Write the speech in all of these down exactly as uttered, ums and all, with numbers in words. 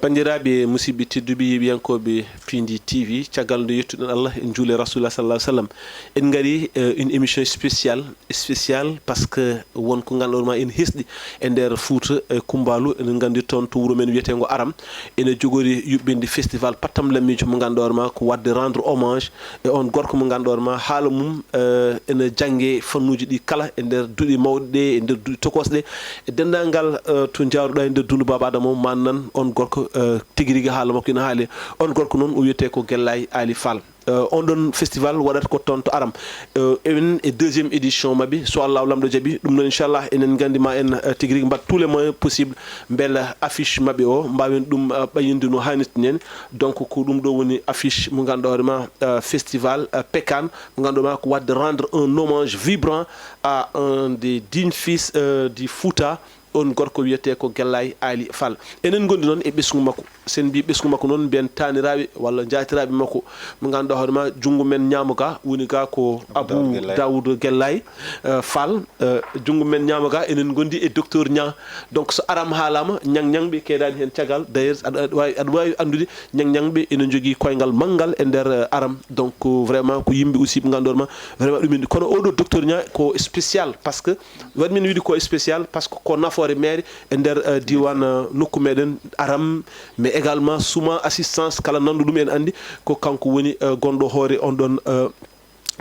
Banndiraaɓe, musidɓe tedduɓe, yeeɓiyankooɓe Piindi T V, caggal nde yettuɗen Allah, en njuule Rasulullah sallallahu alaihi wasallam, en ngari, eh, une émission spéciale, spéciale parce que won ko ngannduɗon ma en hesɗi e nder Fuuta e Kumbaalu, eɗen nganndi toon to wuro men wiyeteengo Aram, ene jogori yuɓɓinde festival pattam lammiijo mo ngannduɗon ma ko waɗde rendre hommage e on gorko mo ngannduɗon ma haala mum, eh, ene jannge fannuuji ɗi kala e nder duɗe mawɗe ɗe, e nder duɗe tokosɗe, e denndaangal, eh, to njaaruɗaa e nder dundu Baaba Adama o, ma nan on gorko, eh, tigi rigi haala makko ina haali. On gorko noon o wiyetee ko Gellaay Aali Faal. Eh, on ɗon festival waɗata ko toon to Aram. Eh, enen e deuxième édition maɓɓe, so Allah Laamɗo jaɓi. Ɗum noon, inchallah, enen nganndi ma en, eh, tigi rigi mbaɗ tous les moyens possibles mbele affiche maɓɓe o, mbaawen ɗum, eh, ɓayyinde no haanirta nen. Donc, ko ɗum ɗo woni affiche mo ngannduɗaa hoore ma, eh, festival, eh, Pekaan, mo ngannduɗaa ma ko waɗde rendre un hommage vibrant à un des dignes fils, eh, du Fouta, on gorko wiyetee ko Gellaay Aali Faal. Enen ngondi noon e ɓesngu makko. Sen mbi ɓesngu makko noon, mbiyen taaniraaɓe walla njaatiraaɓe makko. Mo ngannduɗaa hoore ma, junngo men ñaamo ga woni ga ko Abou Daoud Gellaay. Daoud Gellaay, eh, Faal. Eh, junngo men ñaamo ga, enen ngondi e docteur Niang. Donc, so Aram haalaama, ñang-ñangɓe keedaani heen caggal. D'ailleurs, aɗa, aɗa waawi, aɗa waawi anndude, ñang-ñangɓe ene njogii koyngal manngal e nder, eh, Aram. Donc, vraiment, ko yimɓe aussi ɓe ngannduɗaa hoore ma, vraiment ɗum ene. Kono oɗo docteur Niang ko spécial, parce que waɗi min wiide ko spécial, parce que ko nafoore meere e nder, eh, diiwaan, eh, nokku meɗen Aram, mais également Suma Assistance, kala nanndo ɗum en anndi ko kanko woni, eh, gonɗo hoore on ɗon, eh,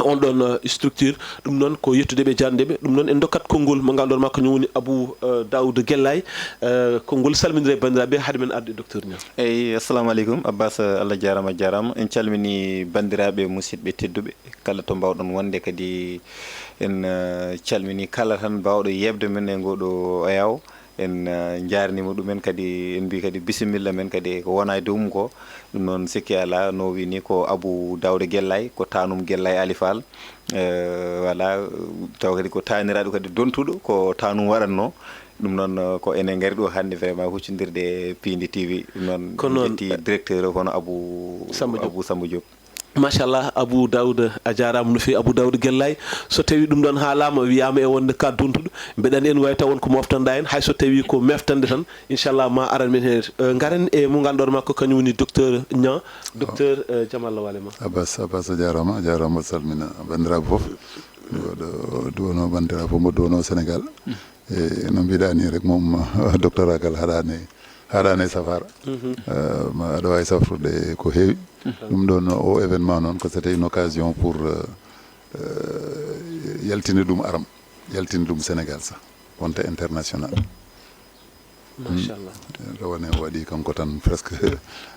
on ɗon, eh, structure. Ɗum noon ko yettude ɓe, jaarnude ɓe. Ɗum noon en ndokkat konngol mo ngannduɗaa ma ko kañum woni Abou, eh, Daoud Gellaay. Eh, konngol salminire banndiraaɓe hade men arde e docteur Niang. Eyi, assalamu aleykum, Abbas, eh, Allah jaaraama, jaaraama. En calmini banndiraaɓe musidɓe tedduɓe kala to mbaawɗon wonde. Kadi en, eh, calmini kala tan baawɗo yeɓde men e ngoɗo oyaw. En, eh, njaarnima ɗumen kadi, en mbi kadi bisimilla men kadi ko wona e dow mum ko. Ɗum noon sikki alaa, no wini ko Abou Daouda Gellaay, ko taanum Gellaay Aali Faal. Eh, voilà, taw kadi ko taaniraaɗo kadi dontuɗo, ko taanum waɗatno. Ɗum noon, eh, ko enen ngari ɗo hannde vraiment huccondirde e Piindi T V. Ɗum noon, ko noon, jetti, eh, directeur o kono Abou Samba Diop. Abou Samba Diop. Machallah, Abou Daouda, a jaaraama no feewi, Abou Daouda Gellaay. So tawii ɗum ɗoon haalaama, wiyaama e wonde ka dontuɗo, mbeɗa anndi en waawi taw won ko moftanɗaa en, hay so tawii ko meftande tan, inchallah, ma aran men heen. Eh, ngaren e mo ngannduɗaa hoore ma ko kañum woni docteur Niang. Docteur, eh, jam Allah wale ma. Abbas, Abbas, a jaaraama, a jaaraama, mboɗo salmina banndiraaɓe fof. Mboɗo duwano banndiraaɓe fof, mboɗo duwano Sénégal. E no mbiɗa ni rek, moom, doctorat kala haɗaani, haɗaani e safara. Mhm. Eh, ma aɗa waawi safrude ko heewi. Mhm. Ɗum ɗoon, o événement noon, ko c'était une occasion pour, eh, eh, yaltinde ɗum Aram, yaltinde ɗum Sénégal sax, wonta international. Machallah. Mm. Rawane o waɗi kanko tan presque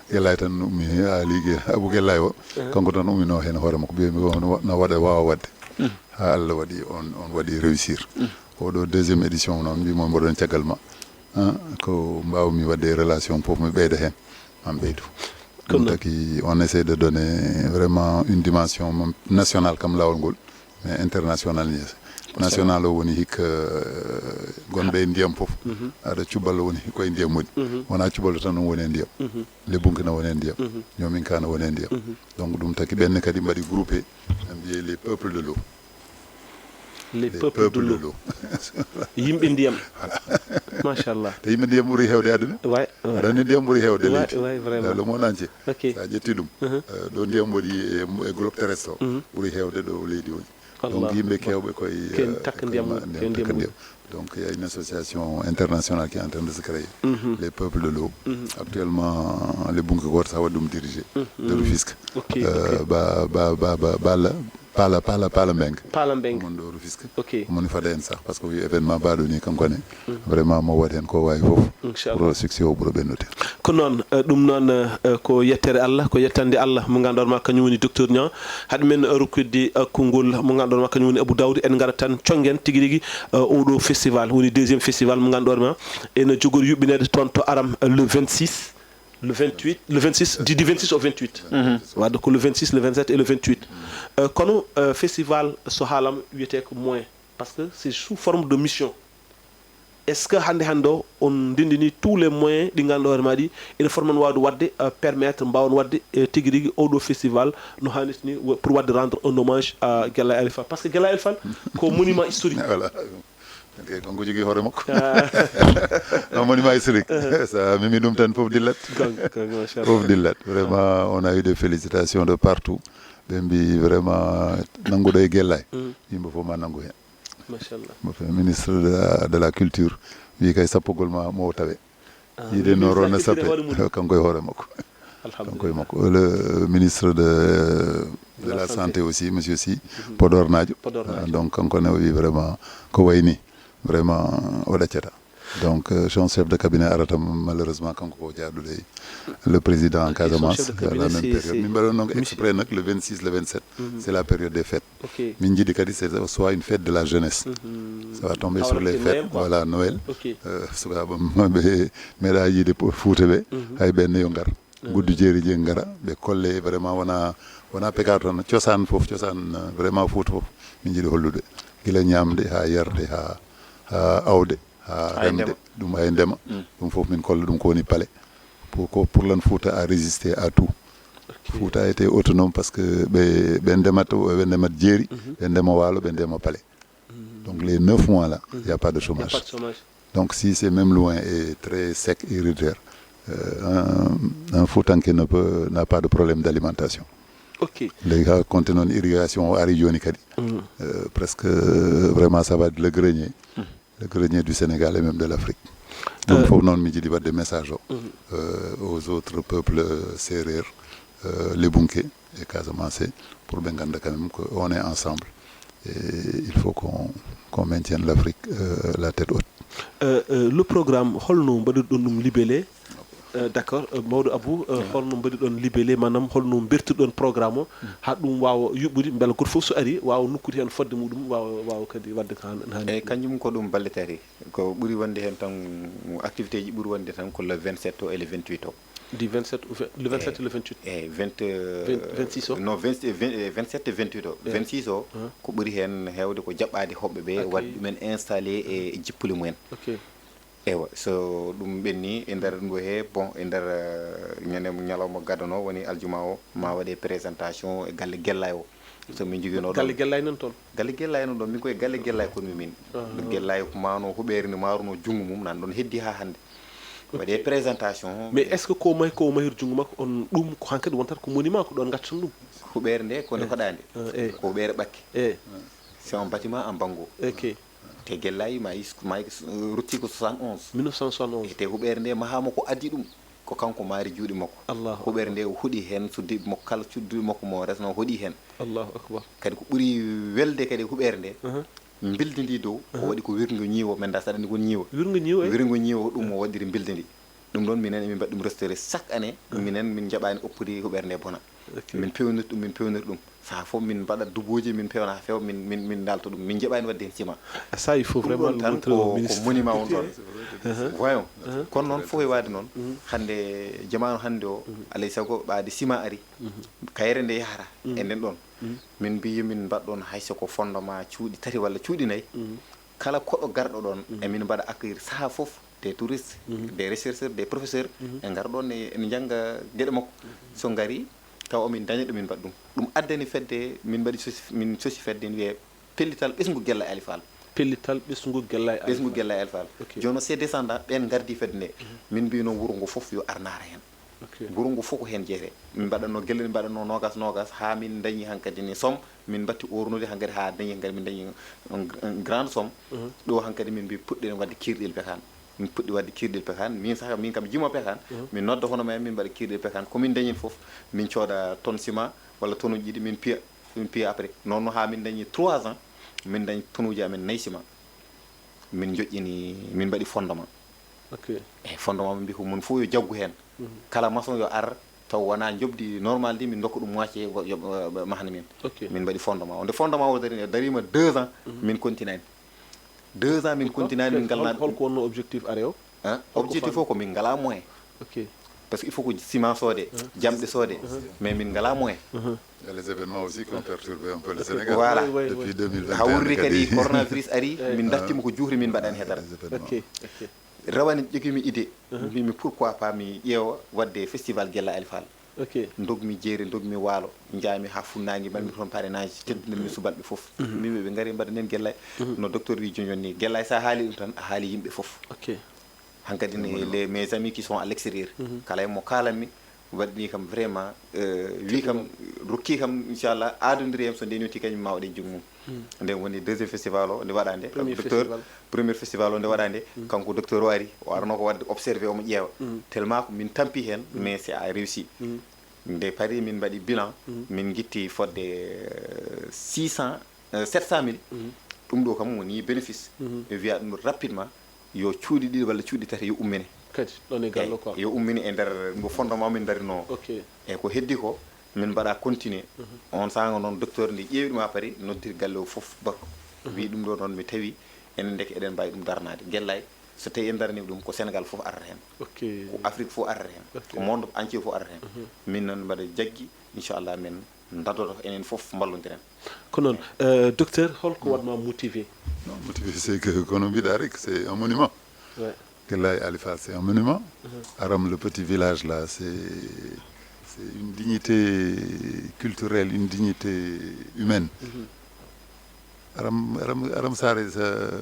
Gellaay tan ummi, a ligue Abou Gellaay o, eh, kanko tan ummino heen hoore makko, mbiyami o no wa-, no waɗa, waawa waɗde. Mm. Haa Allah waɗi on, on waɗi réussir. Mm. Oɗo deuxième édition o noon, mbimo mboɗon caggal ma. Ah, ko mbaawmi waɗde e relation fof, mi ɓeyda heen, ma mi ɓeydu. Ko ɗum noon. Taki on essaie de donner vraiment une dimension nationale kam laawol ngol, mais international ni. National o woni hikka, eh, gonɗo e ndiyam fof. Mhm. Aɗa cuballo woni koye ndiyam woni. Mhm. Wona cuballo tan ɗum woni e ndiyam. Mhm. Le Bunke no woni e ndiyam. Mhm. Ñoomin ka no woni e ndiyam. Mhm. Donc ɗum taki ɓenne kadi mbaɗi groupé, ɓe mbiye les peuples de l'eau. Les peuples de l'eau. Yimɓe ndiyam. Voilà. Machallah. Te yimɓe ndiyam ɓuri heewde aduna. Way, way. Aɗa anndi ndiyam ɓuri heewde leydi. Way, way, vraiment. Dans le monde entier. Ok. Sa ƴetti ɗum, mhm, eh, ɗo ndiyam waɗi e, e globe terrestre o, mhm, ɓuri heewde ɗo leydi woni. Allah. Donc yimɓe keewɓe koye, ken eh, takka koye ndiyam ma-, mum, ndiyam ken takka ndiyam mum. Donc il y a une association internationale qui est en train de se créer, mhm, les peuples de l'eau. Mhm. Actuellement, le Bunke gooto sa waɗi ɗum dirigé, mhm, de Rufisque. Ok, eh, ok. Ba, ba, ba, ba, Balla, Pala, Pala, Pala Mbengue. Pala Mbengue. Mon ɗo Rufisque. Ok. Mon fada en sax, parce que wi événement baɗo ni kanko ne. Mm. Vraiment mo waɗi hen ko wawi fof. Inchallah. Pour succès o ɓura ɓennude. Ko noon, eh, ɗum noon, eh, ko yettere Allah, ko yettande Allah mo ngannduɗaa ma kañum woni docteur Niang. Haɗi men, eh, rokkude, eh, konngol mo ngannduɗaa ma kañum woni Abou Daoud, en ngara tan conngen tigi rigi, eh, oɗo festival, woni deuxième festival mo ngannduɗaa ma ene jogori yuɓɓineede toon to Aram, eh, le vingt-six. Le vingt-huit, le vingt-six, du, du vingt-six au vingt-huit. Mhm. Wadde ko le vingt-six, le vingt-sept et le vingt-huit. Euh, kono, euh, festival so haalam wiyetee ko moyen, parce que c'est sous forme de mission. Est ce que hannde hannde o on ndenndini tous les moyens ɗi ngannduɗaa hoore maa ɗi ene foti man waawde waɗde, euh, permettre mbaawon waɗde, euh, tigi rigi oɗo festival no haanirta ni, wa- pour waɗde rendre un hommage à Gellaajo Aliou Fall? Parce que Gellaajo Aliou Fall ko monument historique. Voilà. Kanko jogii hoore makko. Un monument historique. So a memi ɗum tan, fof dillat. Fof dillat. Vraiment, on a eu des félicitations de partout. Ɓe mbi vraiment, nannguɗo e Gellaajo, yimɓe fof ma nanngu heen. Machallah. Mo fe- ministre de la, de la culture wi kay sappugol ma mo tawe. Yiide no rona sappe. Kanko e hoore makko. Kanko e makko. Le ministre de, de la santé aussi, monsieur Sy, Podor Nadio. Donc kanko ne o wi vraiment ko wayni vraiment o ɗaccata. Donc euh, son chef de cabinet arata malheureusement, kanko ko jaaduɗo e le président en Casamance, la même période. Min mbaɗa noon exprès nak le vingt-six, le vingt-sept, c'est la période des fêtes. Min jiiɗi kadi c'est soit une fête de la jeunesse, ça va tomber sur les fêtes, voilà, Noël. Euh, sukaaɓe maɓe meeɗa yiide Fuuta ɓe, hay ɓenne yo ngar. Guddu jeeri jeeri ngara, ɓe kolle vraiment wona, wona peka tan, cosaan fof, cosaan euh, vraiment Fuuta fof min jiiɗi hollude, gila ñaamde haa yarde haa, haa awde, haa remde. Ɗum hay ndema. Ɗum fof min kolla ɗum ko woni pale. Pour ko pour lan Fuuta a résisté à tout. Fuuta a été autonome parce que ɓe ɓe ndemat ɓe ndemat jeeri, ɓe ndema waalo, ɓe ndema pale. Donc les neuf mois là, il y a pas de chômage. Donc si c'est même loin et très sec et ridre, euh, un, un Fuutanke ne peut n'a pas de problème d'alimentation. Ok. Léegi haa konte noon irrigation o ari jooni kadi, euh, presque euh, vraiment ça va être le grenier, le grenier du Sénégal et même de l'Afrique. Donc fof noon mi jiiɗi waɗde message o euh, aux autres peuples euh, sérères, euh, lebunke et casamançais, pour ɓe ngannda quand même que on est ensemble et il faut qu'on qu'on maintienne l'Afrique euh, la tête haute. Euh, euh, le programme holno mbaɗirɗon ɗum libellé? Euh, d'accord. Euh, mawɗo Abou, euh, holno mbaɗirɗon libellé, maanaam holno mbertirɗon programme o haa ɗum waawa yuɓɓude, mbela gooto fof so ari waawa nokkude heen fodde muɗum, waawa waawa kadi waɗde ko han- hani. Eyyi, kanjum ko ɗum balle tati. Ko ɓuri wonde heen tan, activité ji ɓuri wonde tan ko le vingt-sept o e le vingt-huit o. Du vingt-sept au vingt- le vingt-sept et le vingt-huit. Eyyi, vingt euh, vingt-six o. Non, vingt, vingt, euh, vingt-sept e vingt-huit o. Vingt-six o ko ɓuri heen heewde ko jaɓɓaade hoɓɓe ɓe, waɗde ɗumen installé e jippuli mumen. Ok. Eywa, so ɗum ɓenni e nder ɗum ɗo he, bon, e nder euh, ñande ñalawma gadano woni aljuma o, ma waɗe présentation e galle Gellaajo o. So min joginoo ɗon Galle Gellaajo nan toon? Galle Gellaajo no ɗon, min koye galle Gellaajo kono mi min. Galle Gellaajo ko maano huɓeere nde maaruno junngo mum nan ɗon heddi haa hannde. Waɗe présentation. Mais est ce que ko mahi ko mahir junngo makko on, ɗum ko hankadi wontata ko monument, ko ɗon ngaccata ɗum? Huɓeere nde ko nde koɗaande. Ah, eh. Ko huɓeere ɓakke. Eh. C'est un bâtiment en bango. Ok. Te Gellaajo ma yis ma rutti ko soixante-onze. Mille neuf cent soixante-onze. Te huɓeere nde mahaama ko addi ɗum. Ko kanko maari juuɗe makko. Allahu Huɓeere nde o huɗi heen suddiiɓe makko kala, suddiiɓe makko mo resno o huɗi heen. Allahu akbar. Kadi ko ɓuri welde kadi huɓeere nde, mbildi ndi dow o waɗi ko wirngo ñiiwo, men da saɗa ndi kon ñiiwo. Wirngo ñiiwo, eh? Wirngo ñiiwo ɗum o waɗiri mbildi ndi. Ɗum ɗon minen emin mbaɗi ɗum restauré chaque année. Minen min njaɓaani oppude huɓeere nde bona. Min pewnir ɗum, min pewnir ɗum. Saha fof min mbaɗa dubuuji, min pewna haa feewa, min min min ndalta ɗum. Min njaɓaani waɗde heen ciment. Ça il faut vraiment Ɗum ɗon tan ko ko monument on ɗon. Voyons. Kono noon fof e waade noon, hannde jamaanu hannde o, alay sago ɓaade ciment ari, kayre nde yahata e nden ɗon. Min mbi yomin mbaɗ ɗon hay so ko fondement cuuɗi tati walla cuuɗi nayi. Kala koɗo garɗo ɗon, emin mbaɗa accueillir saha fof des touristes, des rechercheurs, des professeurs, e ngar ɗon e ene njannga geɗe makko. So ngari taw omin daña ɗo min mbaɗ ɗum. Ɗum addani fedde, min mbaɗi sosi, min sosi fedde ne wiyee Pellital Ɓesngu Gellaajo Aliou Fall. Pellital Ɓesngu Gellaajo Aliou Ɓesngu Gellaajo Aliou Fall. Jooni o c'est descendant ɓeen ngardi fedde nde. Min mbi noon wuro ngo fof yo ar naara heen. Wuro ngo fof ko heen jeeyetee. Min mbaɗatno gelle, min mbaɗatno noogas noogas haa min dañi hankadi ni somme, min mbatti ornude hankadi haa dañi hankadi min dañi un- un grande somme. Ɗo hankadi min mbi puɗɗiren waɗde kiirɗel pekaan. Min puɗɗi waɗde kiirɗel pekaan. Min saka min kam jimo pekaan. Min nodda hono ma en min mbaɗa kiirɗel pekaan. Ko min dañi fof, min cooda tonne ciment walla tonne uji ɗiɗi min piya. Min piya après. Noon no haa min dañi trois ans, min dañi tonne uji amen nayi ciment. Min joƴƴini, min mbaɗi fondement. Ok. Eyyi, fondement min mbi ko mon fof yo jaggu heen. Kala maçon yo ar, taw wona njoɓdi normal ndi, min ndokka ɗum moitié, go- yo- eh, mahana min. Ok. Min mbaɗi fondement. O nde fondement o dari, darima deux ans, min continani. Deux ans min continani, min ngalna Hol- holko wonno objectif are o? Hein? Objectif o ko min ngala moyen. Ok. Parce que il faut ko ciment soode, jamɗe soode, mais min ngala moyen. Il y a les événements aussi qui ont perturbé un peu le Ok. Sénégal. Voilà. Oui, oui, Depuis oui. deux mille vingt et un, Ha wurri kadi kadi. Coronavirus ari, min dartima ko juhri min mbaɗani hedara. Les événements. Ok, ok. Rawane ƴogimi idée, mbimi pourquoi pas mi ƴeewa waɗde festival Gella Ali Fall. Ok. Dogmi jeere, dogmi waalo, njaami ha funnaange, mbaɗmi toon parrainage, teddinmi subalɓe fof. Mbimi ɓe ngari mbaɗanen Gella, no docteur wi jooni jooni ni, Gella so a haali ɗum tan, a haali yimɓe fof. Ok. Hankadi ne les, mes amis qui sont à l'extérieur, kala e mo kaalanmi, waɗni kam vraiment, euh, wi kam, rokki kam inchallah, aadondiri hem so ndeni yonti kañum ma waɗen joom mum. Nden woni deuxième festival o nde waɗande. Premier Docteur, festival. Premier festival o nde waɗande, kanko docteur o ari, o arno ko waɗde observé, omo ƴeewa. Tellement ko min tampi hen, mais c'est a réussi. Nde paari min mbaɗi bilan, min guitti fodde euh, six cents, euh, sept cent mille. Ɗum ɗo kam woni bénéfice. Ɓe mbiya ɗum rapidement, yo cuuɗi ɗiɗi walla cuuɗi tati yo ummine. Kadi ɗon e gallo quoi. Yo ummine e nder mo fondement min darino. Ok. E ko heddi ko, min mbaɗa continuer. On sanga noon docteur ndi ƴeewi ɗum ha paari, noddiri galle o fof bakko. Wi ɗum ɗo noon mi tawi enen ndeke eɗen mbawi ɗum darnade. Gella, so tawi en darni ɗum ko Sénégal fof arata hen. Ok. Ko Afrique fof arata hen. Ok. Ko monde entier fof arata hen. Min noon mbaɗa jaggi, inchallah min dadoto enen fof mballodiren. Ko noon, euh, docteur, holko waɗma motivé? Non, motivé, c'est que, kono mbiɗa rek, c'est un monument. Ouais. Gella Ali Fall, c'est un monument. Aram, le petit village là, c'est c'est une dignité culturelle, une dignité humaine. Aram, Aram, Aram Sarr, ça,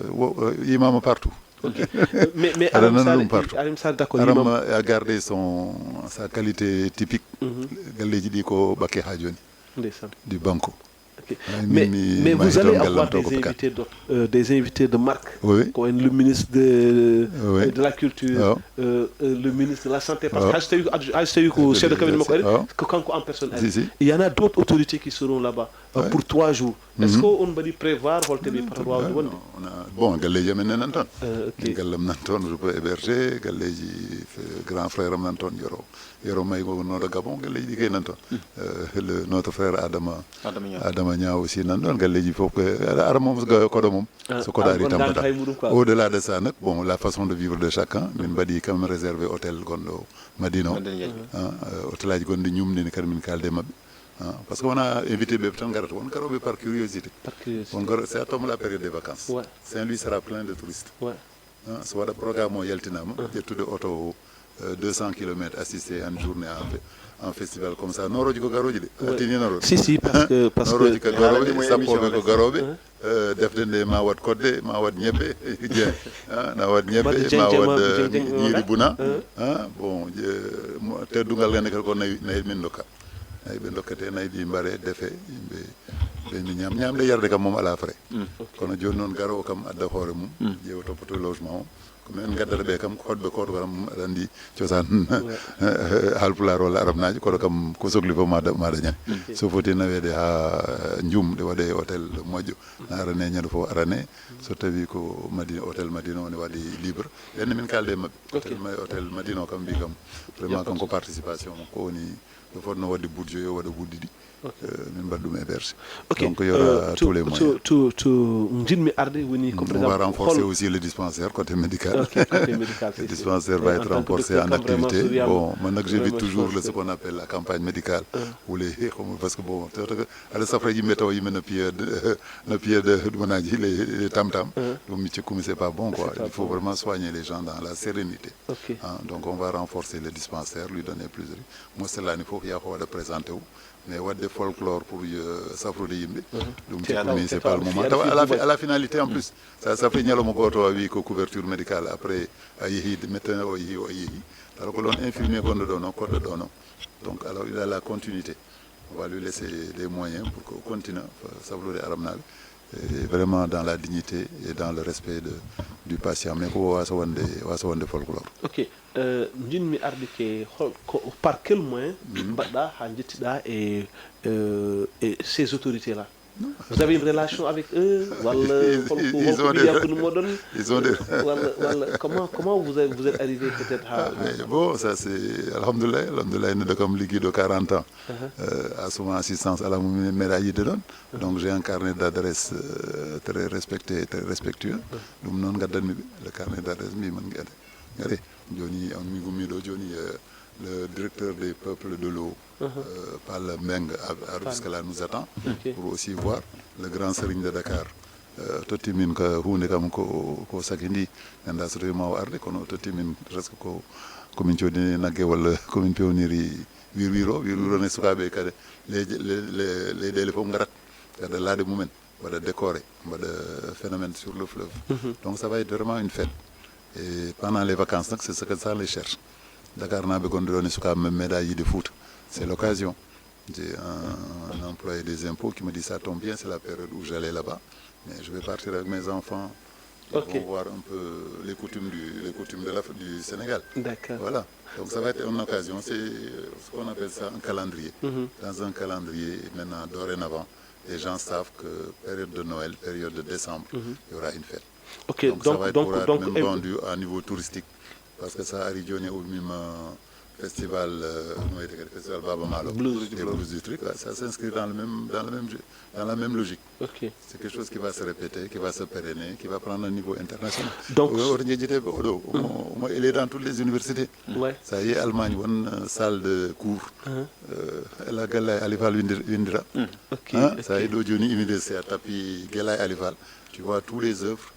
wo- euh, yimama partout. Mais, mais Aɗa Aram nana Sarr, ɗum partout. Aram Sarr, d'accord, Aram yimam. A gardé son, sa qualité typique. Galleji ɗi ko ɓakke ha joni. Ndeysaan. Du banco. Ok. Ay, Mais, min mi mais vous mahi allez toon avoir gallam to des ko ɓe invités, d'autres, euh, des invités de marque. Oui, oui. Ko en le ministre de, Oui. euh, de la culture, Waaw. euh, euh, le ministre de la santé, parce que Waaw. hay so tawi, hay so tawi ko Le chef de cabinet ministre, makko ari, waaw. ko kanko en personne ari. Si, si. Il y en a d'autres autorités qui seront là-bas, euh, Ouais. pour trois jours. Est-ce Mhm. que on mbaɗi prévoir holto ɓe potata wawde wonde? Non, on a- bon, galleji amen nan toon. Euh, ok. Min gallam nan toon, je peux héberger, galleji f- grand frère am nan toon, Yoro. Yoro May, gogo noɗo Gabon, galleji ɗi kay nan toon. Euh, le, notre frère Adama, Adama Niang. Adama Niang aussi nan ɗon, galleji fof ko ara ara mom ga- koɗo mom. Ah, So koɗo ari on tampata. gagnata hay muɗum quoi. Au-delà de ça nak, bon, la façon de vivre de chacun, min mbaɗi quand même réservé hôtel gonɗo Madina o. Madina Yali. Ah, euh, hôtel aji gonɗi ñumɗi ni kadi min kalde mabɓe. Ah, parce que wona invité ɓe tan garata, won garoɓe par curiosité. Par curiosité. Won garo, c'est à tombe la période des vacances. Ouais. Saint-Louis sera plein de touristes. Ouais. Ah, so waɗa programme o yaltinama, ƴettude oto o, euh, deux cents kilomètres assisté en journée en, fe- en festival comme ça. Noroji ko garoji de. Ouais. A tini noroji. Si, si, parce que, parce Noroji que ko garoɓe, Alani mo sappo émission ɓe ko o. Garoɓe. Euh, defde nde ma wat kodde, ma wat ñebbe. Ah, na wat ñebbe, Wadde ma jeng- jeng- wat euh, jeng- jeng- ñiiri wala? buna. Hein? Ah, bon, je- mo- teddungal ngande kadi ko nayi nayi min dokka. Nayi ɓe dokkete, nayi ɗi mbare defe, yimɓe ɓe mi ñam. Ñamde yarde kam moom ala frais. Kono joni noon garowo kam adda hoore mum, ƴeewa toppatoo logement o. Ko min gaddata ɓe kam, ko hoɗɓe koto kam, aɗa anndi cosaan. Haalpulaar walla arabnaajo, koto kam ko sokli fof ma da- ma dañan. So foti naweede ha jum, ɗe waɗe hôtel moƴƴo, na arane ñande fof arane. So tawi ko Madina, hôtel Madina woni waɗi libre, ɓenne min kalde e maɓɓe. Hôtel Ma- hôtel Madina o kam mbi kam vraiment kanko participation makko woni, ɗo fotno waɗde budget yo waɗa buddi ɗi. Euh, min mbaɗ ɗum héberge. Ok. Donc il y aura Euh, tous to- les moyens. to- to- to jinmi arde woni ko On président va renforcer hol- aussi le dispensaire côté médical. Ok, côté médical, Le si, si. Dispensaire va Et être en tant que renforcé docteur en kam vraiment activité. surveillant. Bon, man nag j'évite Vraiment, je toujours pense le que ce qu'on appelle la campagne médicale ou les, parce que bon, c'est vrai que aɗa safra yimɓe tawa yimɓe no piya de, no piya de ɗumanaaji, les, les tam tam. Ɗum mi cikkumi, c'est pas bon quoi. C'est pas Il faut bon. Vraiment soigner les gens dans la sérénité. Ok. Hein, donc on va renforcer le dispensaire, lui donner plus de, mo sellani fof yaa ko waɗa présenté o. Mais waɗde folklore pour euh, safrude yimɓe, ɗum Théâtre, cikkumi, c'est théâtre, pas le moment. théâtre, Tawa à la, théâtre. À la finalité en plus, sa safri ñalawma gooto a wi ko couverture médicale, après a yehi, médecin o yehi, o yehi. Alors que l'on infirmier gonɗo ɗo noon, koɗɗo ɗo noon. Donc alors il a la continuité. On va lui laisser les moyens pour que continue safrude arabnaaɓe. Et vraiment dans la dignité et dans le respect de, du patient. Mais ko wasa wonde, wasa wonde folklore. Ok. Euh, jinmi arde ke hol, ko, par quel moyen mbaɗɗa ha jettiɗa e, euh, e ces autorités là? Vous avez une relation avec eux? Walla Ils- holko ils holko ont des- mbiɗa hakkunde moɗon? Ils ont des- Walla walla comment, comment vous êtes, vous êtes arrivé peut-être à, Ah, mais bon, ça c'est alhamdulillah, alhamdulillah, neɗɗo kam liggiiɗo quarante ans. Euh, a suma assistance ala mo mi meeɗa yidde ɗon. Donc j'ai un carnet d'adresse euh, très respecté, très respectueux. Ɗum noon gaddanmi ɓe le carnet d'adresse, mbi man ngare. Ngare. Joni on mi gummi ɗo joni euh, Le directeur des peuples de l'eau, euh, Pal Meng, ar, ar jusque là nous attend pour aussi voir le grand Serigne de Dakar. Euh, totti min ko huunde kam ko, ko sakindi, mi annda so tawi ma o arde, kono o totti min presque ko, ko min coodini nagge walla ko min pewniri wirwiro. Wirwiro ne sukaaɓe kadi leyɗe, le, le, leyɗeele fof ngarat, kadi laaɗe mumen. Mbaɗa décorer, mbaɗa phénomène sur le fleuve. Donc ça va être vraiment une fête. Et pendant les vacances, c'est ce que ça les cherche. Dakar naaɓe gonɓe ɗo ne sukaaɓe men meeɗa yiide Fouta. C'est l'occasion. J'ai un, un employé des impôts qui me dit ça tombe bien, c'est la période où j'allais là-bas. Mais je vais partir avec mes enfants. Ils vont voir un peu les coutumes du, les coutumes de l'Afrique, du Sénégal. D'accord. Voilà. Donc ça va être une occasion. C'est ce qu'on appelle ça un calendrier. Dans un calendrier, maintenant, dorénavant, les gens savent que période de Noël, période de décembre, il y aura une fête. Ok, donc, donc, ça va être donc, pour donc, même vendu à niveau touristique. Parce que ça, Ari Johnny Oumima Festival, euh, festival Baba Malo, Blues. Les Blues du truc, là, ça s'inscrit dans le même, dans le même jeu, dans la même logique. Ok. C'est quelque chose qui va se répéter, qui va se pérenner, qui va prendre un niveau international. Donc, oto jejjete oɗo, il est dans toutes les universités. Ouais. Ça y est, Allemagne, une euh, salle de cours. Euh, la Galla Alifal Windira. Ok, hein? Ok. Ça y est, Dojoni Université à Tapi Galla Alifal. Tu vois tous les œuvres,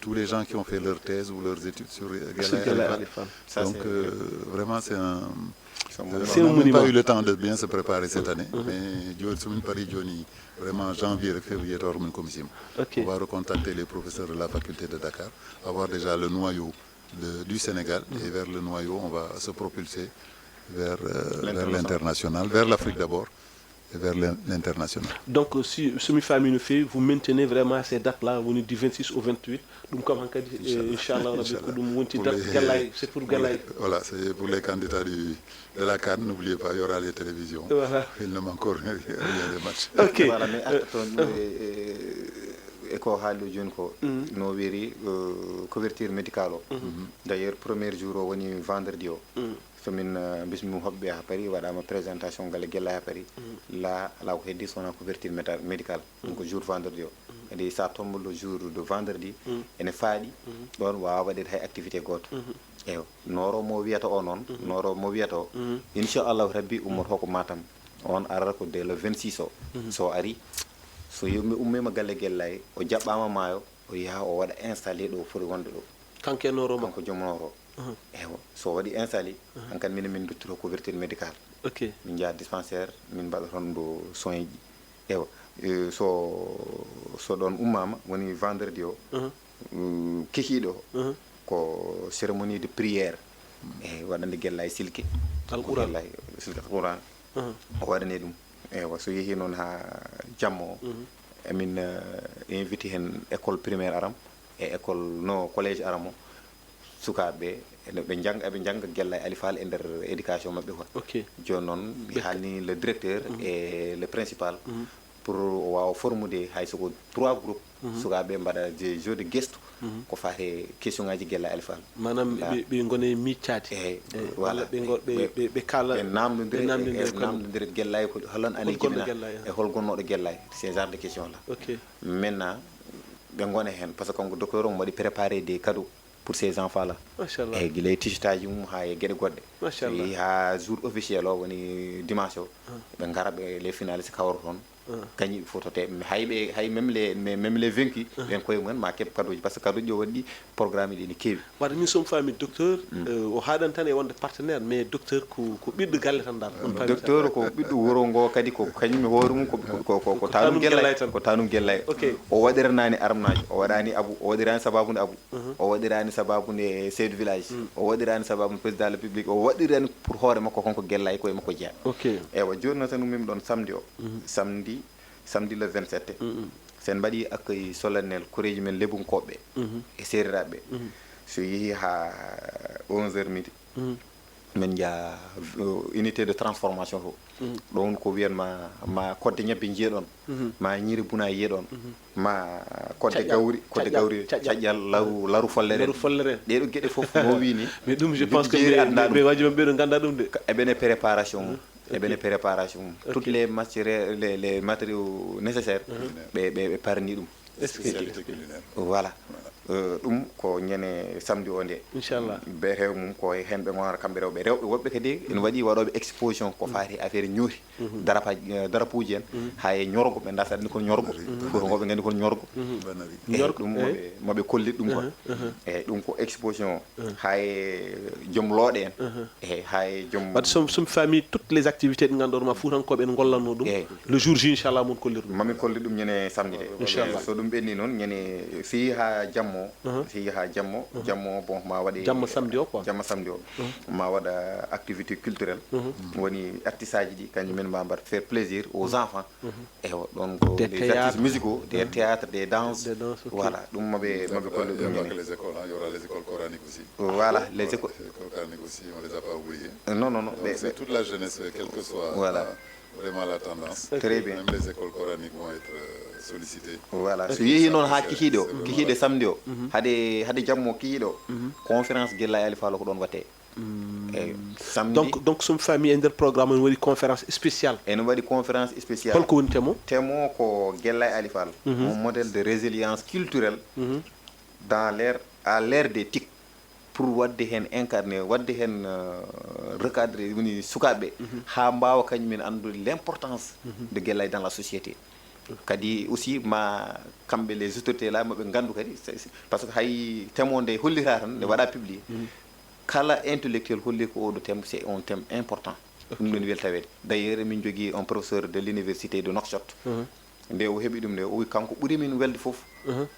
tous les gens qui ont fait leur thèse ou leurs études sur euh, Galla Alifal. Donc, euh, vraiment, c'est un. Euh, on n'a même pas eu le temps de bien se préparer cette année. Mais Johnny, Paris Johnny, vraiment, janvier et février, on va recontacter les professeurs de la faculté de Dakar, avoir déjà le noyau de, du Sénégal et vers le noyau, on va se propulser vers, euh, vers l'international, vers l'Afrique d'abord et vers l'international. Donc, si, si mi faami no feewi, vous maintenez vraiment ces dates-là, woni du vingt-six au vingt-huit. Ɗum kam hankadi, inchallah rabbi, ko ɗum wonti date Gallay, c'est pour Gallay. Voilà, c'est pour les candidats du, de la CAN. N'oubliez pas, il y aura les télévisions. Voilà. Il ne manque rien, rien des matchs. Ok. Voilà, mais attention, e ko haali jooni ko, no wiiri, euh, couverture médicale o. D'ailleurs, premier jour o woni vendredi o. So min, euh, bismi hoɓɓe ha Paris, waɗama présentation galle Gellay ha Paris. La, ala ko heddi sona couverture méta-, médicale. Donc jour vendredi o. Kadi sa tombe le jour de vendredi, ene faaɗi, ɗon wawa waɗede hay activité goto. Eyo, noro mo wiyata o noon, noro mo wiyata o, inchallahu rabbi ummoto ko Matam. On arata ko dès le vingt-six o. So ari, so yummi ummima galle Gellay, o jaɓɓama maayo, o yaha o waɗa installé ɗo foti wonde ɗo. Kanko e noro makko? Kanko joom noro. Ewa, so waɗi installé, hankadi minen min duttoto couverture médicale. Ok. Min njaha dispensaire, min mbaɗa toon ɗo soin ji. Ewa, eh, so, so ɗon ummama, woni vendredi o, eh, kikiiɗo o, ko cérémonie de prière. E waɗande Gellay silke. Alquran. Gellay silke Alquran. O waɗani ɗum. Ewa, so yehi noon ha jamma o, emin, eh, invite hen école primaire aram e école, no, collège aram o. Sukaaɓe ɓe, ene, ɓe njannga, eɓe njannga Gellay Alifal e nder éducation maɓɓe quoi. Ok. Jooni noon, mi haalni le directeur e le principal pour o waawa formude hay soko trois groupes. Sukaaɓe mbaɗa des jeux de gestu ko faati e question ngaji Gellay Alifal. Maanaam ɓe, ɓe ngone miicaade. Eyi, voilà. Walla ɓe ngo-, ɓe, ɓe, ɓe kaala, ɓe naamnondira, ɓe naamnondira e, e naamnondira Gellay ko holon ane jibina e hol gonnooɗo Gellay, ces genres de questions là. Ok. Maintenant, ɓe ngone heen, par ce que kanko docteur o mbaɗi préparé des cadeaux pour ces enfants là. Machallah. Eyi, gila e t-shirt aji mum haa e geɗe goɗɗe. Machallah. So yehi haa jour officiel o, woni dimanche o, ɓe ngara ɓe, les finalistes kawra toon. Kañum fotote, hay ɓe, hay même les, mais même les vaincus, ɓen koye mumen ma keɓ cadeau ji, par ce que cadeau ji o waɗi programme ɗi ne keewi. Wadde min somi faami docteur, euh, o haaɗan tan e wonde partenaire, mais docteur ko, ko ɓiɗɗo galle tan dal. Docteur ko ɓiɗɗo wuro ngo, kadi ko kañum e hoore mum ko, ko, ko, ko tanum Gellay tan. Ko tanum Gellay. Ok. O waɗiranaani armnaajo, o waɗaani abu, o waɗiraani sababu nde abu. O waɗiraani sababu nde chef de village. O waɗiraani sababu nde président de la République. O waɗirani pour hoore makko, kanko Gellay, koye makko jeyaa. Ok. Ewa, jooni noon, sen ummima ɗon samedi o. Samedi, samedi le vingt-sept. Sen mbaɗi accueil solennel koreeji men Lebunkoɓe e Seeriraɓe. So yehi ha onze heures midi. Min njaha, uh, unité de transformation to. Ɗon ko wiyan ma, ma kodde ñebbe njiyeɗon, ma ñiiri buna yiyeɗon, ma kodde gawri, kodde gawri, caƴƴal, laru, laru follere. Laru follere. Ɗeɗo geɗe fof no wini. Mais ɗum, je pense que ɓe, ɓe, ɓe waji men ɓeɗo ganda ɗum de. Eɓene préparation mum. Eɓene préparation mum. Ok. Toutes les matières, les, les matériaux nécessaires, ɓe, ɓe, ɓe parni ɗum. Spécialité culinaire. Voilà. Voilà. Eh, ɗum ko ñande samedi o nde. Inchallah. Be rew mum ko heen ɓe ngonata kamɓe rewɓe. Rewɓe woɓɓe kadi ene waɗi waɗooɓe exposition ko faati e affaire ñooti. Darapa, eh, darapuuji en, haa e ñorgo, ɓe ndasa ɗum ko ñorgo. Fuutankoɓe nganndi ko ñorgo. Eyi, Ñorgo, ɗum eyi. Maɓe, maɓe kollit ɗum quoi. Eyi, ɗum ko exposition. Haa e joom looɗe en. Eyi, haa e joom Wadde somi somi faami toutes les activités ɗe ngannduɗon ma Fuutankooɓe en ngollanno ɗum. Eyi. Le jour J inchallah mon kollir ɗum. Mamin kolli ɗum ñande samedi de. Inchallah. So ɗum ɓenni noon, ñande si haa jammo, si haa jammo, jammo bon ma waɗe Jamma samedi o quoi. Jamma samedi o. Ma waɗa activité culturelle. Woni artiste aji ɗi, kanjum min ma mbaɗa faire plaisir aux enfants. Ewa, ɗon ko Des des théâtres. Artistes musicaux, des théâtres, des danses. Des danses, ok. Voilà, ɗum maɓe maɓe kolli Il ɗum n'y a pas ñande. Que les écoles, hein, il y aura les écoles coraniques aussi. Voilà, les Voilà, écoles. Les écoles coraniques aussi, on les a pas oubliées. Non, non, non. Donc ɓe- c'est ɓe- toute la jeunesse, quelle que soit Voilà. euh, vraiment la tendance. Très bien. Même les écoles coraniques vont être euh, sollicitées. Voilà, so yehi noon haa C'est- kikiiɗe o, c'est vraiment kikiiɗe samedi o, hade hade jammo kikiiɗe o, conférence Gellaaɗi Aali Faal o ko ɗoon waɗetee. Eyi, samedi. Donc donc somi faami e nder programme on waɗi conférence spéciale. Ene waɗi conférence spéciale. Holko woni thème o? Thème o ko Gellaaɗi Aali Faal, un modèle de résilience culturelle dans l'ère, à l'ère des TIC, pour waɗde heen incarné, waɗde heen euh, recadré woni sukaaɓe ɓe, haa mbaawa kañum en anndude l'importance de Gellaaɗi dans la société. Kadi aussi ma kamɓe les autorités là maɓe nganndu kadi, c'est- c'est- parce que hay thème o nde hollira tan nde waɗa publié. Kala intellectuel holli ko oɗo thème c'est un thème important. Ɗum ɗon weltaweede. D'ailleurs min jogii un professeur de l'université de Nouakchott. Nde o heɓi ɗum nde, o wi kanko ɓuri min welde fof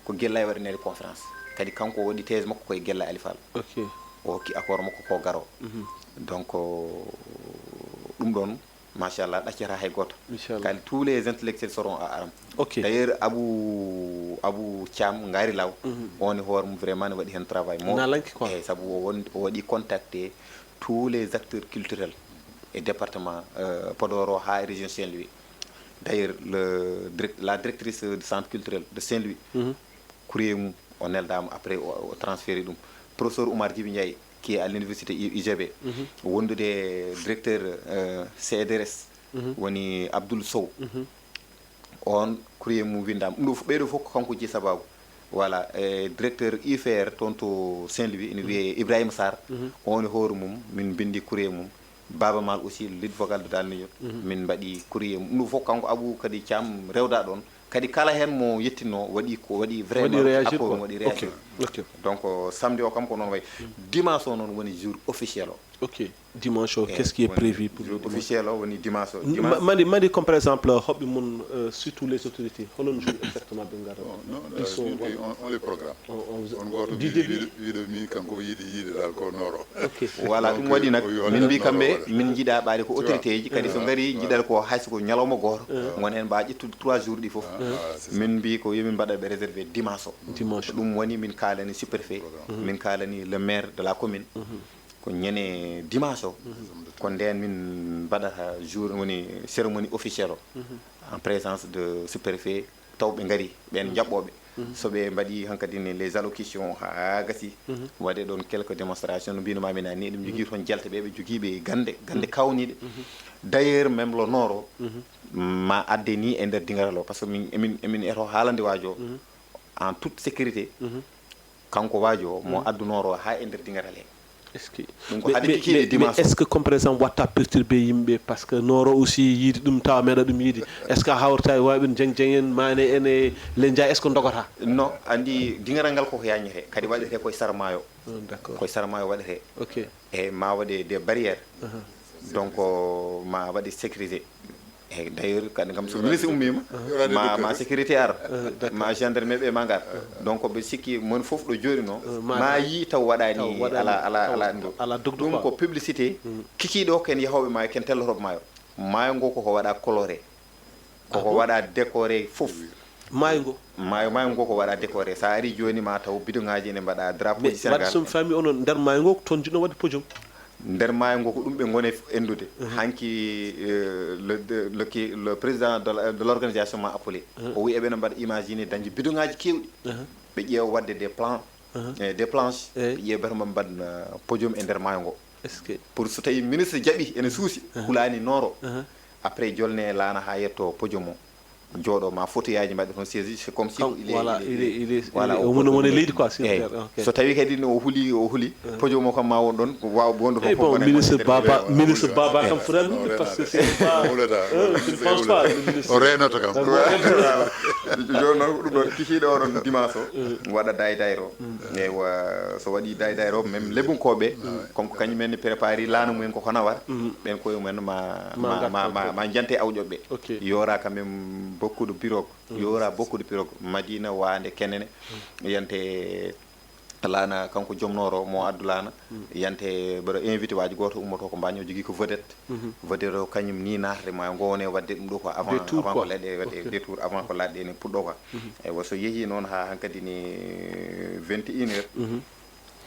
ko Gellaaɗi waɗaneede conférence. Kadi kanko o waɗi thèse makko koye Gellaaɗi Aali Faal. Ok. O hokki accord makko ko garo. Donc ɗum ɗon machallah ɗaccata hay gooto. Inchallah. Kadi tous les intellectuels seront à Aram. Ok. D'ailleurs Abou Abou Thiam Ngari Law, on e hoore mum vraiment ne waɗi heen travail mo. Naalanke quoi. Eyi, sabu o won o waɗi contacté tous les acteurs culturels e département euh, Podor o haa e région Saint-Louis. D'ailleurs le direct- la directrice du centre culturel de Saint-Louis, courrier mum o neldaama, après o o transféré ɗum. Professeur Oumar Djibi Ndiaye, qui est à l'université U- UGB, wondude directeur euh, C D R S, woni Abdoul Sow. On courrier mum winndaama. Ɗum ɗo fof, ɓeeɗo fof ko kanko jeyi sabaabu. Voilà, e directeur U F R toon to Saint-Louis, ene wiyee Ibrahima Sarr. On e hoore mum min mbinndi courrier mum. Baaba Maal aussi, lead vocal de Dal Niger, min mbaɗi courrier mum. Ɗum ɗo fof kanko Abou kadi Thiam rewda ɗoon. Kadi kala heen mo yettinno waɗi ko waɗi vraiment Waɗi réagir accord quoi. Waɗi Ok. Réagir. Ok. Donc euh, samedi o kam ko noon wayi. Dimanche o noon woni jour officiel o. Ok. Dimanche o, qu'est-ce qui est prévu pour le Jour dimanche? Officiel o woni dimanche o. Ma- Dimanche. Mandi mandi comme par exemple hoɓɓe mum euh, surtout les autorités, holon jour exactement ɓe ngarata? Bon, non, Ils euh, sont on, on- on les programme. On- on- On gooto du wi- début. Wiide wiide min kanko o yiɗi yiide dal ko nooro. Ok. Voilà, Donc, ɗum waɗi nag o yo min mbi alɗo kamɓe waɗa. Min njiɗa ɓaade ko Tu vois. Autorité ji kadi so ngari jiɗal ko hay soko ñalawma gooto ngon heen mbawa ƴettude trois jours ɗi fof. Ah, c'est ça. Min mbi ko yomin mbaɗa ɓe réservé dimanche o. Dimanche. Ɗum woni min kaalani sous-préfet, min kaalani le maire de la commune. Ko ñande dimanche o ko ndeen min mbaɗata jour woni cérémonie officielle o en présence de sous-préfet, taw ɓe ngari ɓeen jaɓɓooɓe. So ɓe mbaɗi hankadi ne les allocutions haa gasi, waɗe ɗoon quelques démonstrations no mbino mamin ni, eɗum jogii toon jelte ɓe ɓe jogiiɓe gannde gannde kawniiɗe. D'ailleurs même le nord o ma adde ni e nder dingaral o, parce que min emin emin eto haalande waajo en toute sécurité. Kanko waajo o mo addu nord o haa e nder dingaral he. Est-ce que Ɗum ko hade kikiiɗe dimanche. Est-ce que comme par exemple watta perturbé yimɓe, parce que nord o aussi yiide ɗum tawa meeɗa ɗum yiide? Est-ce que a hawrata e wayɓe jeng jeng en mane en e lenja, est-ce que dogata? Non, anndi dingaral ngal koko yañete kadi waɗete koye sara maayo. D'accord. Koye sara maayo waɗete. Ok. E ma waɗe des barrières. Donc ma waɗe sécurisé. Eyi, d'ailleurs kadi kam so ministre ummima ma ma sécurité ar, ma gendarme ɓe ma ngar. Donc ɓe sikki mon fof ɗo jooɗino ma yii taw waɗani ala ala ala ɗum ɗo. Ɗum ko publicité. Kikiiɗo ken yahooɓe maayo ken tellotoɓe maayo. Maayo ngo koko waɗa coloré, koko waɗa décoré fof. Maayo ngo? Maayo maayo ngo ko waɗa décoré, sa ari joni ma taw bidon ngaji ne mbaɗa drapeau du Sénégal. Somi faami onon nder maayo ngo ko toon jiɗno waɗde podium? Nder maayo ngo ko ɗum ɓe ngone endude. Hanki le président de l'organisation ma appelé, o wi eɓena mbaɗa imagine dañde bidon ngaji kewɗi. Ɓe ƴeewa waɗde des plans, des planches, ɓe ƴeewa bata mbaɗa podium e nder maayo ngo. Pour so tawi ministre jaɓi ene suusi hulani nord o, après jolne laana ha yetto podium o. jooɗo ma, fotuyaaji mbaɗe toon, siège, c'est comme si Kam, il est- voilà, il est- il est- il est- voilà, il est- o woni- ko- woni ko- leydi quoi, sur Eyi. Terre, ok. So tawi kadi no o huli, o huli, podium o kam ma won ɗoon, ko waaw wonde Eyi, fof bon, wona ministre ko- Baba, ko- ministre Baba kam fotaani ɗum, parce que c'est pas, Hulata. euh, je ne pense pas, le ministre. O reenata kam. Voilà. Jooni noon ko ɗum ɗoon kikiiɗo oɗon dimanche o waɗa daydayro. Ewa, so waɗi daydayro, même lebunkooɓe, comme ko kañum en préparé laana mumen ko kono war, ɓen koye mumen ma Ma ma ngarta ma ma- ko- ma jante awƴoɓe. Ok. Yora quand même beaucoup de pirogue. Yora beaucoup de pirogue. Madina, Waande, Kenene, yante laana kanko jom nooro mo addu laana, yante mbaɗa invité waaji gooto ummoto ko Mbaño, jogii ko vedette. Vedette o kañum ni naatata ma ngowne waɗde ɗum ɗo ko avant, Détour, avant quoi. ko laaɗe waɗe Ok. détour, avant ko laaɗe ni puɗɗo quoi. Ewa, so yehi noon ha hankadi ni vingt et une heures,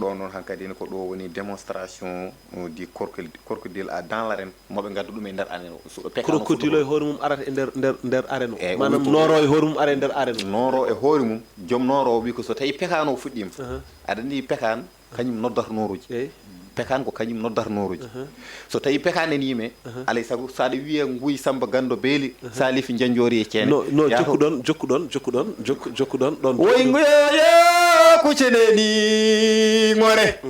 ɗo noon hankadi ni ko ɗo woni démonstration, euh, du crocodile, crocodile à dans l'arène, moɓe ngadda ɗum e nder arène o. So ɗo pekano Crocodile o e fuɗɗo- hoore mum arata e nder nder nder arène o. Eyi, o Maanaam wi ko- nooro e hoore mum ara e nder arène o. Nooro e hoore mum, jom nooro o wi ko so tawi pekano o fuɗɗima. Aɗa andi pekano kañum noddata nooroji. Eyi. Pekano ko kañum noddata nooroji. So tawi pekano en yime, alay sago so aɗa wiya nguy Samba Gando Beeli, Salif Janjori e Ceene. No no Yaa to- jokkuɗon jokkuɗon jokkuɗon jokku jokkuɗon ɗon. Woy nguyo ye kucene ni ŋore.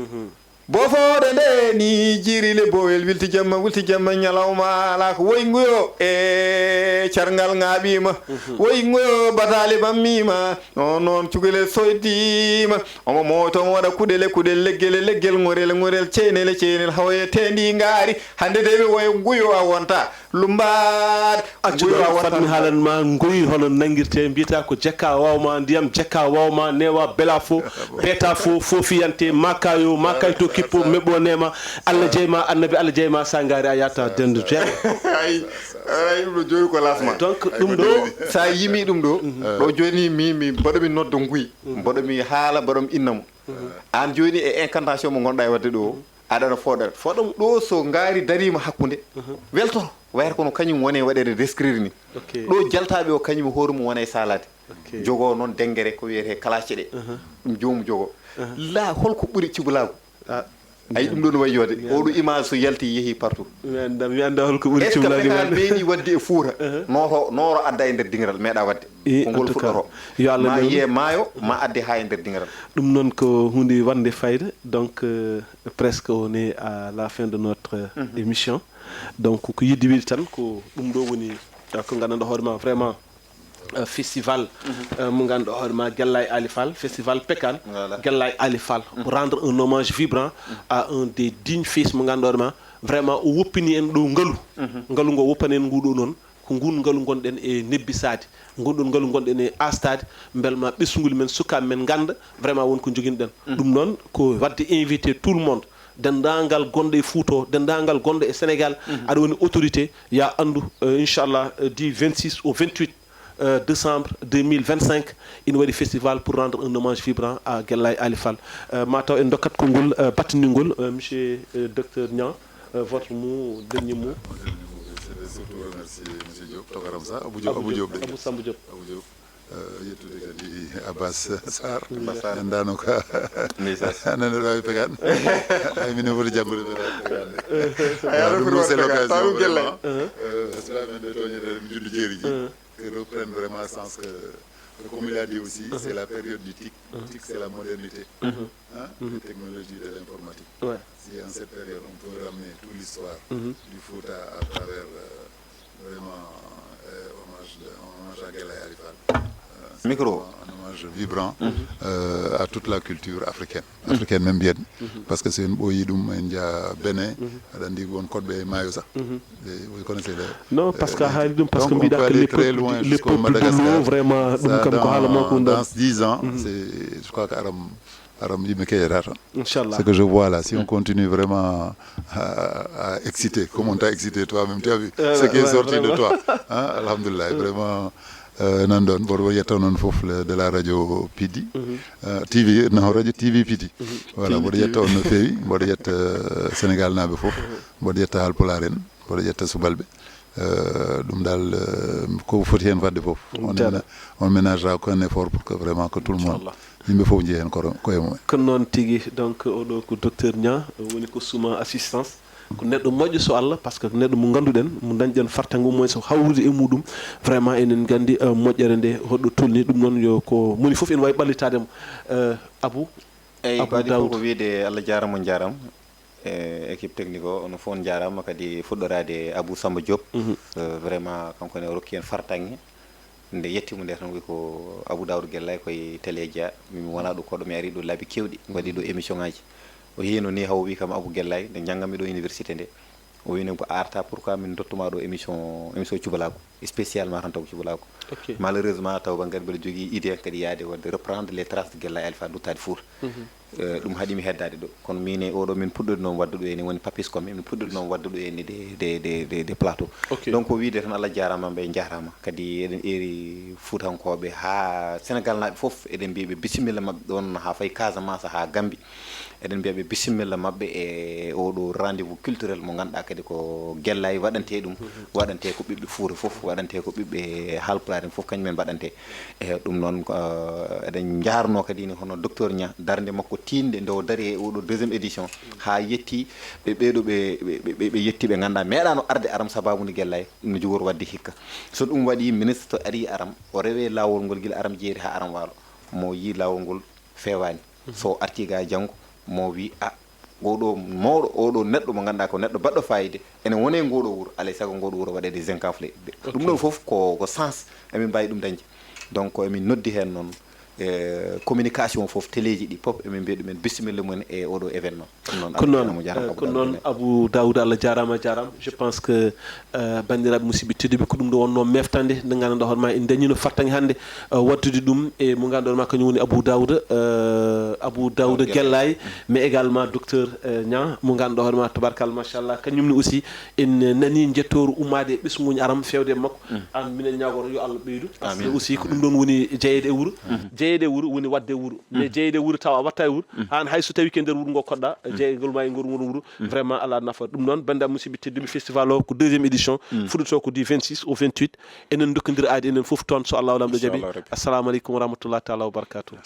Bofoɗe nde ni jirile bowel wilti jamma wilti jamma ñalawma ala ko woy nguyo e carngal ŋaaɓima. Woy nguyo batali ɓammima. On noon cukalel soydima. Omo moyto omo waɗa kuɗele kuɗel leggele leggel ŋorel ŋorel ceynele ceynel hawoye tendi ngaari. Hande de ɓe woy nguyo a wonta. Lumbaade. Accu ɗo fatmi haalan ma ngoyi hono nanngirte mbiyata ko jekka wawma ndiyam jekka wawma newa bela fo beta fo fofiyante makayo makay to kippo meɓo nema. Allah jeyma annabi Allah jeyma sa ngari a yata dendu jeeɗo. Ay, ay, ɗum ɗo joni ko lasma. Donc ɗum ɗo Sa yimi ɗum ɗo, ɗo joni mi mi mboɗo mi nodda nguy, mboɗo mi haala mboɗo mi inna mo. An joni e incantation mo gonɗa e wadde ɗo, aɗana foɗere foɗam ɗo so ngaari darima hakkude, weltoto wayata kono kañum wone waɗede descrire ni. Ok. Ɗo jaltaɓe o kañum hoore mum wona e salade. Ok. Jogo noon dengere ko wiyete kalace ɗe. Ɗum joomu jogo. La holko ɓuri cibulagu? Ah, Ayi ɗum ɗo no wayi yode oɗo image so yalti yeehi partout. Mi annda mi annda holko ɓuri Est ce que cibulagu pekal men. Meeɗi wadde e fuura? Nooro nooro adda e nder dingiral meeɗa wadde. Eh, Ko en ngol tout cas, fuɗɗoro. Yo Allah Ma newnu. Yiye maayo ma adde ha e nder dingiral. Ɗum noon ko hunde wande fayda. Donc euh, presque on est à la fin de notre euh, émission. Donc ko yidde wiide tan ko ɗum ɗo woni euh, ko gandanɗa hoore ma vraiment euh, festival euh, mo ganduɗa hoore ma Gellay Ali Fall, festival Pekan. Voilà. Gellay Ali Fall pour rendre un hommage vibrant à un des dignes fils mo ganduɗa hoore ma vraiment o woppini en ɗo ngalu. Ngalu ngo woppani en nguɗo noon ko ngun ngalu gonɗen e nebbisade. Ngonɗon ngalu gonɗen e astade. Mbelma ɓesnguli men sukaɓe men ganda vraiment won ko joguinoɗen. Ɗum noon ko wadde invité tout le monde, dendagal gonɗo e Fouta o, dendagal gonɗo e Sénégal, aɗa woni autorité, ya andu euh, inchallah euh, du vingt-six au vingt-huit euh, décembre deux mille vingt-cinq, ina waɗi festival pour rendre un hommage vibrant à Gellay Ali Fall. Euh, ma taw en dokkat konngol euh, battiningol euh, monsieur euh, docteur Niang, euh, votre mot, dernier mot. Je vais surtout remercier monsieur Diop, Tokaram Sa, Abou Diop, Abou Diop. Abou Samba Diop. Abou Diop. Euh, yettude kadi Abbas Sarr. Abbas Sarr. En dano ka Ndeysaan. Nana wawi Pekan. Ay minen foti janngude Pekan. Aya, Ɗum ɗum noon, c'est ɗum l'occasion ɗum gelle. Vraiment, euh, sukaɓe men ɓe toñede ɗum julde jeeri ji. Que reprennent vraiment sens que, que comme il a dit aussi, c'est la période du tic. Tic, c'est la modernité. Hein? Les technologies de l'informatique. Ouais. Si en cette période on peut ramener toute l'histoire du Fouta à travers euh, vraiment euh, hommage, de, hommage à Gellay Ali Fall. Euh, c'est Micro. Vraiment un hommage vibrant euh, à toute la culture africaine. Africaine même bien. Parce que c'est une boyidum en dia Bénin. Aɗa andi won koɗɓe e maayo sax. Et vous connaissez le Non, parce que haali ɗum parce que Donc, on peut mbiɗa que aller les très peuples loin les jusqu'au peuples de l'eau Madagascar. Vraiment ɗum Ça, kam ko haala dans, makko ɗum ɗon. Dans dix ans, c'est, je crois que aram aram yimɓe keƴata tan. Inchallah. Ce que je vois là, si on continue vraiment à, à exciter, comme on t'a excité toi-même, tu as vu Euh, ce qui est ouais, sorti de vraiment. Toi. Hein, alhamdulillah, vraiment. Euh, nan ɗon mboɗo yetta noon fof le- de la radio Pidi euh, TV non radio TV Pidi. Voilà, mboɗo yetta on no feewi, mboɗo yetta euh, Sénégal naaɓe fof, mboɗo yetta Haalpulaar en, mboɗo yetta subalɓe. Euh, ɗum dal euh, ko foti heen fadde fof on, Jaaraama. On ménagera aucun effort pour que vraiment que tout le monde, yimɓe fof njiya heen koro- koye mumen. Ko noon tigi. Donc oɗo ko docteur Niang woni ko suma assistance. Ko neɗɗo moƴƴo so Allah, parce que neɗɗo mo ngannduɗen, mo dañɗen fartaŋŋe, au moins so hawrude e muɗum, vraiment enen nganndi, euh, moƴƴere nde hoɗo tolni. Ɗum noon, yo ko moni fof ene waawi ɓallitaade mo. Euh, Abou, Eyi, Abou ko adii fof Daoud. Ko wiyde Allah jaaraama, on njaaraama. E équipe technique o, onon fof on njaaraama, kadi fuɗɗoraade Abou Samba Diop. Euh, vraiment, kanko ne o rokki en fartaŋŋe. Nde yetti mo nde tan, wi ko Abou Daoud Gellay, koye télé jeyaa. Min mi wonaa ɗo koɗo, mi arii ɗo laabi keewɗi, waɗi ɗo émission ŋaaji. O yiino ni, haw wi kam Abou Gellay, nde njannganmi ɗo université nde. O wini ko a arta, pourquoi min dottuma ɗo émission, émission cubalaaku, spécialement tan taw cubalaaku. Ok. Malheureusement, taw ba ngari mbeɗa jogii idée kadi yaade waɗde reprendre les traces de Gellay Alpha Duttaade Fuuta. Euh, ɗum haɗi mi heddaade ɗo. Kono min e oɗo min puɗɗori noon waɗde ɗo ene woni Papis Comme, min puɗɗori noon waɗde ɗo ene des, des, des, des, des plateaux. Ok. Donc ko wiyde tan Allah jaaraama, ɓe njaaraama. Kadi eɗen eeri Fuutankooɓe haa Sénégal naaɓe fof, eɗen mbiya ɓe bisimilla maɓɓe ɗoon haa fayi Casamance, haa Gambie. Eɗen mbiya ɓe bisimilla maɓɓe e oɗo rendez-vous culturel mo ngannduɗaa kadi ko Gellay waɗantee ɗum, waɗantee ko ɓiɓɓe Fuuta fof, waɗantee ko ɓiɓɓe Haalpulaar en fof, kañum en mbaɗantee. E ɗum noon, ko, eh, eɗen njaarnoo kadi ni hono docteur Niang, darnde makko tiiɗnde nde o dari e oɗo deuxième édition, haa yetti ɓe ɓeeɗo ɓe, ɓe, ɓe, ɓe yetti ɓe ngannduɗaa meeɗaano arde aram sababu nde Gellay, ɗum no jogori waɗde hikka. So ɗum waɗi, ministre to ari aram, o rewe laawol ngol gila aram jeeri haa aram waalo, mo yii laawol ngol feewaani. So arti ga janngo, mo wi, a, oɗo mawɗo, oɗo neɗɗo mo ngannduɗaa ko neɗɗo baɗɗo fayida, ene wone ngoɗo wuro, alay sago ngoɗo wuro waɗede zinc enflé. Ɗum ɗo fof ko, ko sens, emin mbawi ɗum dañde. Donc emin noddi heen noon, eh, communication fof, teleeji ɗi pop, emin mbiya ɗumen bisimilla mumen e oɗo événement. Ɗum noon, Ko Allah noon, jaaraama, on njaaraama, eh, Abou ko Daoud noon, Gellay. Abou Daoud, Allah jaaraama, a jaaraama. Je pense que, eh, banndiraaɓe musidɓe tedduɓe, ko ɗum ɗo wonnoo meftande nde ngannduɗaa hoore ma en dañino fartaŋŋe hannde, eh, waɗdude ɗum e mo ngannduɗaa hoore ma kañum woni Abou Daouda, eh, Abou Daouda Gellay. Gellay, mais également docteur, eh, Niang, mo ngannduɗaa hoore ma, tabarkalla, machallah, kañum ne aussi en nani njettooru ummaade e ɓesnguuji aram feewde e makko. Aan minen ñaagoto yo Allah ɓeydu, parce que Amiin. Aussi ko ɗum ɗoon woni jeyeede e wuro. Jeyeede e wuro woni waɗde e wuro, mais jeyeede e wuro tawa a waɗta e wuro, aan hay so tawi ko e nder wuro ngo koɗɗa, jeyegol ma e ngol wuro wuro, vraiment alaa nafa. Ɗum noon, banndiraaɓe musidɓe tedduɓe, festival o ko deuxième édition, fuɗɗoto ko du vingt-six au vingt-huit. Enen ndokkondira aadi enen fof toon, so Allahu Laamɗo jaɓi. Inchallah Rabbi. Assalamu aleykum wa rahmatullahi taala wa barakatuh.